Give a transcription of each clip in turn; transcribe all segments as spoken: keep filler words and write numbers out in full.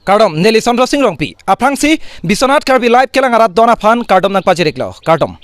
Kardom, neli Sondro Sing Rongpi. Aphrangsi Biswanath Karbi Live kelang arat don aphan kardom nangpajir-iklo. Kardom.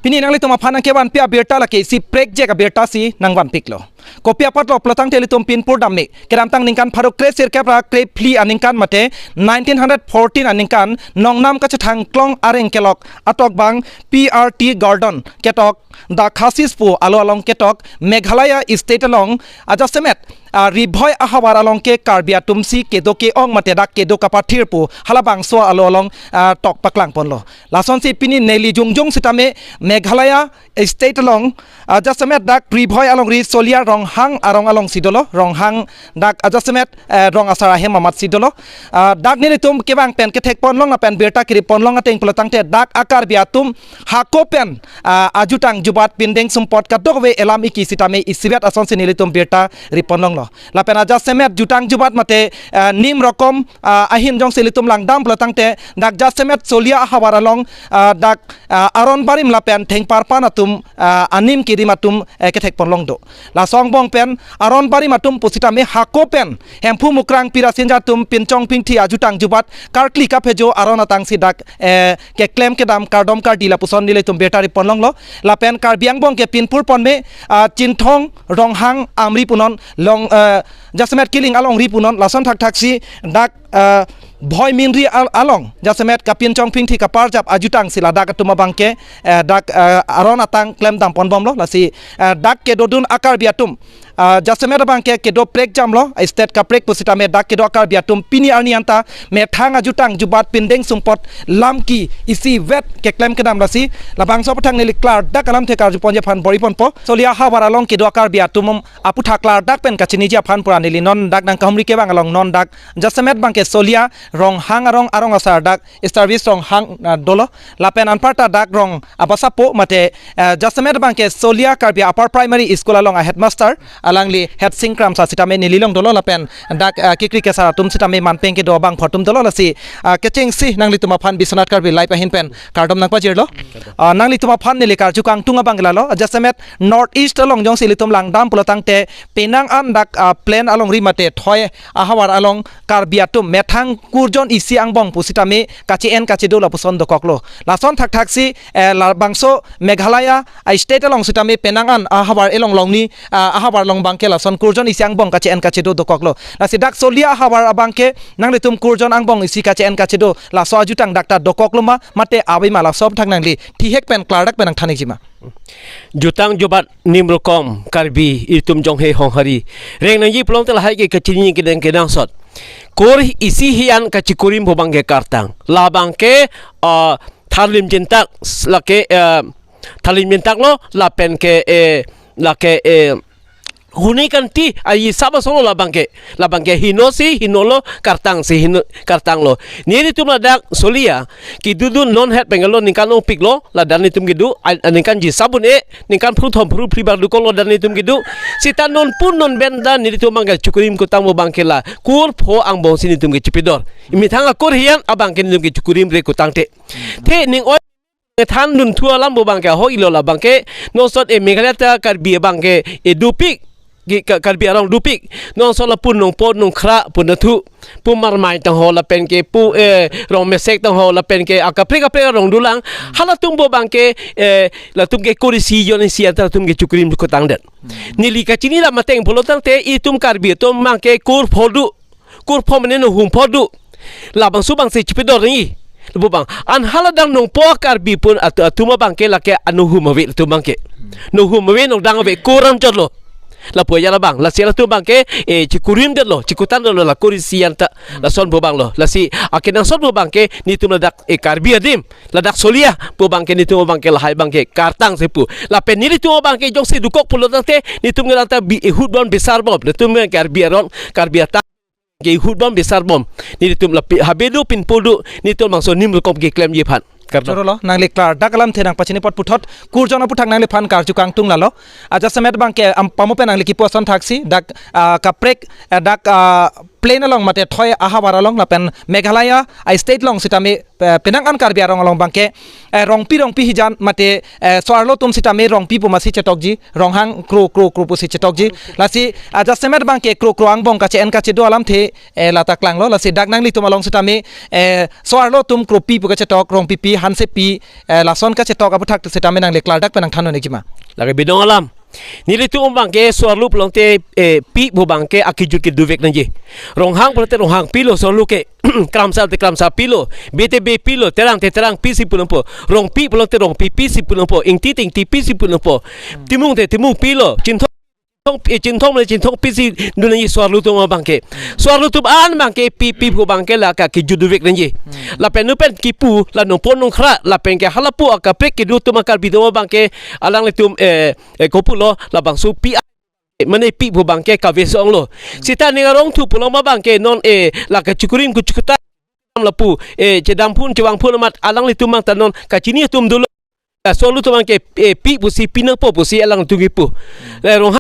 Pini nanglitum aphan nangkevanpi abirta lake isi prekjak abirta si nangvanpiklo. Kopi apotlo pulotangte ilitum pinpur dam me. Kedamtang ningkan pharo kre sirkep ra krephli aningkan mate nineteen hundred fourteen aningkan Nongnam kachethang klong areng kelok atokbang P R T Gordon ketok dak Khasi Spo alo along ketok Meghalaya State along ajasemet, ah, Ri Bhoi ahavar along ke Karbi atum si kedo ke-ong mate dak kedo kapathir pu halabangso alo along, ah, tok paklangponlo. Lasonsi pini neli jongjong sitame Meghalaya State along, ah, ajasemet dak Ri Bhoi alongri Solia Ronghang arong alongsi dolo, Ronghang dak ajasemet, eh, rong asar ahem amatsi dolo. Ah, dak nelitum kevang pen kethekponlong lapen birta keriponlong ateng pulotangte dak a-Karbi atum hako pen, ah, ajutang jubat pindeng sumpot kadokave elam iki sitame isivet asonsi nelitum birta riponlonglo. Lapen ajasemet jutang jubat mate, ah, nim rokom, ah, ahin jongsi ilitum langdam pulotangte dak jasemet Solia ahavar along, ah, dak, ah, aron barim lapen thengparpan atum, ah, anim kedim atum, eh, kethekponlong do. Laso angbong pen aron barim atum pusitame hako pen Hemphu Mukrang Pirasinja atum pinchong pingthi ajutang jubat karkli kaphejo aron atangsi dak, eh, keklem kedam kardom kardi lapuson nelitum birta riponlonglo. Lapen Karbi angbong ke pinpur ponme, ah, Chinthong, Ronghang, Amri punon, Long, eh, jasemet Kiling alongri punon, lason thakthaksi dak, eh, Bhoi Minri al-, along jasemet kapinchong pingthi kaparjap ajutangsi ladak atum abangke, eh, dak, eh, aron atang klemdam ponbomlo, lasi, eh, dak kedodun a-Karbi atum, ah, jasemet abangke kedo prekjamlo, state kaprek pusitame dak kedo a-Karbi atum pini arni anta methang ajutang jubat pindeng sumpot lamki isivet keklem kedam, lasi labangso aphuthak neli klardak alamthe karjuponji aphan bor-iponpo. Solia ahavar along kedo a-Karbi atum aputhak klardak pen kachiniji aphan pura neli non dak nangkahumri kevang along non dak jasemet abangke Solia Ronghang arong, arong asar dak Service Ronghang, ah, dolo. Lapen anparta dak rong abasapo mate, ah, jasemet abangke Solia Karbi Upper Primary School along a-headmaster alangli Hetsing Kramsa sitame neli along dolo lapen dak, ah, kekri kesar atum sitame manpeng kedo abangphu atum dolo, lasi, ah, kechengsi nanglitum aphan Biswanath Karbi Live ahin pen kardom nangpajirlo. Ah, nanglitum aphan neli karju kangtung abang lalo, jasemet North East along jongsi ilitum langdam pulotangte penang an dak, ah, Plen alongri mate Thoi ahavar along Karbi atum methang kurjon isi angbong pusitame kache-en kachedo lapuson dokoklo. Lason thakthaksi, eh, labangso Meghalaya a-state along sitame penang an ahavar elong longni, ah, ahavar along abangke lason kurjon isi angbong kache-en kachedo dokoklo. Lasi dak Solia ahavar abangke nanglitum kurjon angbong isi kache-en kachedo laso ajutang dak ta dokoklo ma mate ave ma, laso aphuthak nangli thihek pen klardak pen nangthan-ikji ma? Jutang jubat nim rokom Karbi itum jonghe honghari reng nangji pulote lahai ke kachini kedeng kenangsot. Kur isi hian kachikurim pu abangke kartang. Labangke, ah, tharlim jintak s-, lake, eh, tharlim jintaklo lapen ke, eh, lake, eh, huni kanti ayi saba solo labangke. Labangke hino si hinolo, kartang si hino kartanglo. Nelitum ladak Solia kedodun non het Bangalore ningkan ongpiklo, ladak nelitum kedo, a-, aningkan ji sabun e, ningkan phruthom phruphli bang dokoklo ladak nelitum kedo. Sita non pun non pen ta nelitum abangke chikurim kutang pu abangke la kur pho angbong si nelitum kechipidor. Imethang akur hian abangke nelitum kechikurimre kutangte. The ning oi ngethandun thu alam pu abangke ho ilo labangke, non sot e Meghalaya ta Karbi abangke e dopik, ke Ka-, Karbi arong dopik. Non sot lapu Nongpo Nongkhra pu nathu, pu Marmai tangho lapen ke pu, eh, Rongmesek tangho lapen ke akaprek kaprek arong dolang. Halatum pu abangke, eh, latum ke kur isi jon isi anta latum kechikurim kutangdet. Neli kachini alam ateng pulotangte itum Karbi atum abangke kur pho do. Kur pho mane nohum pho do. Labangso abangsi chipidor nangji. Lapu abang. An hala dak Nongpo Karbi pun atu-, atum abangke lake anohum ave latum abangke. Nohum ave, nongdang ave, kur anchotlo. Lapu aja labang. Lasi latum abangke, eh, chikurimdetlo, chikutandetlo la kur isi anta. Lason pu abanglo. Lasi akenangsot pu abangke nelitum ladak, eh, Karbi adim, ladak Solia pu abangke nelitum abangke lahai abangke kartang si pu. Lapen nelitum abangke jongsi dokok pulotangte nelitum ngerang ta bi ehut bom bisar bom. Nelitum Karbi arong, Karbi atang ke ihut bom bisar bom. Nelitum lapi habe do pinpo do, nelitum bangso nim rokom keklemji aphan. Kardom. Chorolo, nangli klardak alamthe nangpachini apot puthot, kurjon aphuthak nangliphan karju kangtung lalo. Ajasemet abangke am pamo pen nangli kipu ason thaksi, dak, ah, kaprek, eh, dak, ah, plain along mate thoi ahavar along lapen Meghalaya a-state along sitame, eh, penang an Karbi arong along abangke, eh, Rongpi Rongpi hijan mate, eh, so-arlo atum sitame Rongpi pu masi chetokji, Ronghang kro kro kro pusi chetokji. Lasi ajasemet abangke kro kro angbong kache-en kachedo alamthe, eh, lata klanglo. Lasi dak nanglitum along sitame, eh, so-arlo atum Kropi pu kachetok, Rongpipi, Hansepi, eh, lason kachetok aputhak sitame nangli klardak pen nangthan un-ekji ma? Lake bidong alam. Nelitum abangke so-arlo pulote, eh, Pi pu abangke akejut kedovek nangji. Ronghang pulote Ronghangpi lo, so-arlo ke Kramsa te Kramsapi lo, Be te Bepi lo, Terang te Terangpi si pu nangpo, Rongpi pulote Rongpipi si pu nangpo, Ingti te Ingtipi si pu nangpo, Timung te Timungpi lo, Chinthong, eh, Chinthong le Chinthongpi si dun nangji so-arlo atum abangke. So-arlo atum an abangke Pi Pi pu abangke lake akejut dovek nangji. Lapen nu pen kipu la nongpon nongkhra lapen ke halapu akaprek kedo atum a-Karbi atum abangke alanglitum, eh, eh, kopulo labangso Pi a-, mane Pi pu abangke kave so-ong lo. Sita ning arong thu pulo ma abangke non, eh, lake chukurim kuchukuta lapu, eh, chedamphun chevangphun amat alanglitum abang ta non kachini atum dolo. So-arlo atum abangke, eh, Pi pusi pi nangpo pusi alangtum kipu. Le Ronghang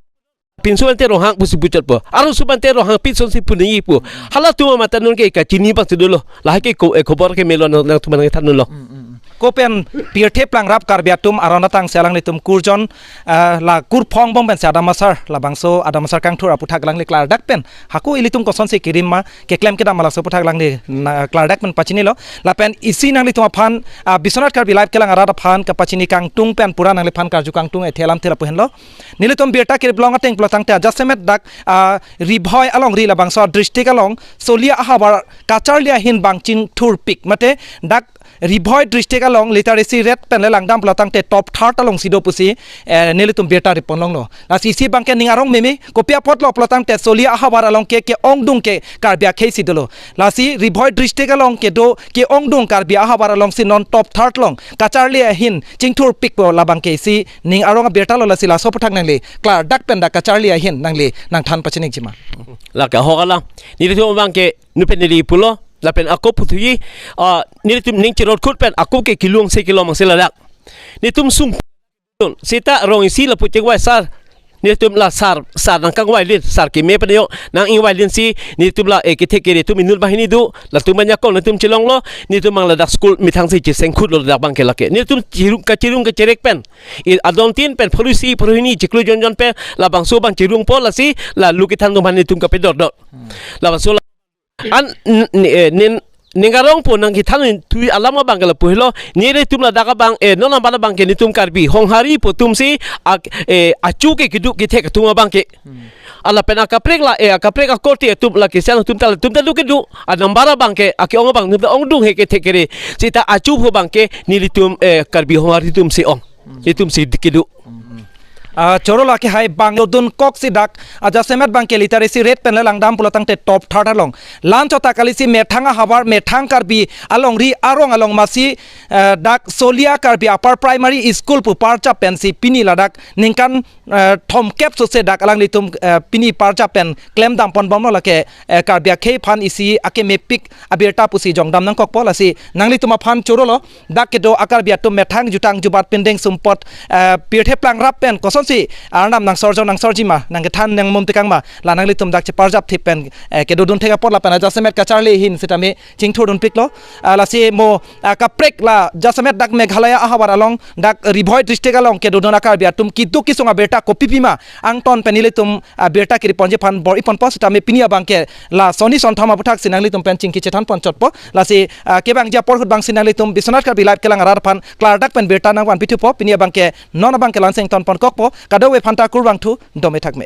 pinso ante Ronghang pusi puchotpo. Arloso ante Ronghangpi sonsi pu nangji pu. Halatum amat ta non ke kachini abang si dolo. Lahai ke ko, eh, khobor ke melo nang, nangtum nangthan unlo. Ko pen pirthe plangrap Karbi atum aron atangsi alanglitum kurjon, eh, la kurphong bom pensi Adam Asar, labangso Adam Asar Kangthur aputhak alangli klardak pen hako ilitum kosonsi kerim ma, keklem kedam ma laso aputhak alangli na, klardak pen pachinilo. Lapen isi nanglitum aphan, ah, Biswanath Karbi Live kelang arat aphan kapachini kangtung pen pura nangliphan karju kangtung ethe alamthe lapu henlo. Nelitum birta kiri-long ateng pulotangte ajasemet dak, ah, Ri Bhoi alongri labangso district along Solia ahavar kacharli ahin bang chingthurpik mate dak Ri Bhoi district along literacy rate pen le langdam pulotangte top third alongsi do pusi, eh, nelitum birta ri-pon longlo. Lasi isi abangke ning arong meme, kopi apotlo pulotangte Solia ahavar along ke ke-ongdung ke Karbi akhei si dolo. Lasi Ri Bhoi district along kedo ke-ongdung Karbi ahavar alongsi non top third along kacharli ahin chingthurpikpo, labangke isi ning arong abirta lo. Lasi laso aputhak nangli klardak pen dak kacharli ahin nangli nangthan pachini-ekji ma? Lake ahok alam. Nelitum abangke nu pen neli pulo lapen ako puthuji, ah, nelitum ning cherot khut pen ako ke kelong se kelong mangse ladak. Nelitum sung sita rong isi lapu chingvai sar. Nelitum la sar, sar nangkangvai lin, sar keme pen yo nang-ingvai lin si, nelitum la, eh, kethe kere atum inut banghini do, latum abang akong nelitum chelonglo, nelitum abang ladak school methang si cheseng khutlo ladak abangke lake. Nelitum chirung kachirung kacherek pen, i adon tin pen pharo isi pharo hini chiklo jon jon pen labangso abang chirungpo, lasi la lu kethan atum aphan nelitum kapedotdot. Labangso la an n-, n-, eh, nin ning arong pu nangkethan thui alam abangke lapu helo, nelitum ladak abang, eh, non abang abangke nelitum Karbi Honghari pu atumsi ak-, eh, achu ke keduk kethek atum abangke. Alapen akaprek la, eh, akaprek akorte atum la Christian atum ta, atum ta duk keduk. Anambar abangke ake-ong abang atum ta ongdung he kethek kere. Sita achu pu abangke nelitum, eh, Karbi Honghari atumsi ong. Nelitumsi keduk. Ah, choro lake hai bang dodun koksi dak ajasemet abangke literacy rate pen le langdam pulotangte top third along. Lan chota kalisi methang ahavar, methang Karbi alongri arong along masi, eh, dak Solia Karbi Upper Primary School pu parcha pensi pini ladak ningkan, eh, thomkep sose dak alanglitum, eh, pini parcha pen klemdam pon bomlo, lake, eh, Karbi akhei aphan isi akemepik abirta pusi jongdam nangkokpo. Lasi nanglitum aphan chorolo, dak kedo a-Karbi atum methang jutang jubat pindeng sumpot, eh, pirthe plangrap pen kosonsi arnam nangsorjo nangsorji ma, nangkethan nangmum tekang ma, la nanglitum dak cheparjap thip pen, eh, kedodun thek apot lapen ajasemet kacharli ahin sitame chingthurdunpiklo. Ah, lasi mo, ah, kaprek la jasemet dak Meghalaya ahavar along dak Ri Bhoi district along kedodun a-Karbi atum keduk kesung abirta kopi pima angton pen nelitum, ah, birta kiri-ponji aphan bor-iponpo, sitame pini abangke la soni sonthom aputhaksi nanglitum pen chingki chethan ponchotpo. Lasi, ah, kevangji apor ahut abangsi nanglitum Biswanath Karbi Live kelang arat aphan klardak pen birta nangvan pithupo. Pini abangke non abangke la-an si ington ponkokpo. Kadokave aphanta kurvangthu, dome thakme.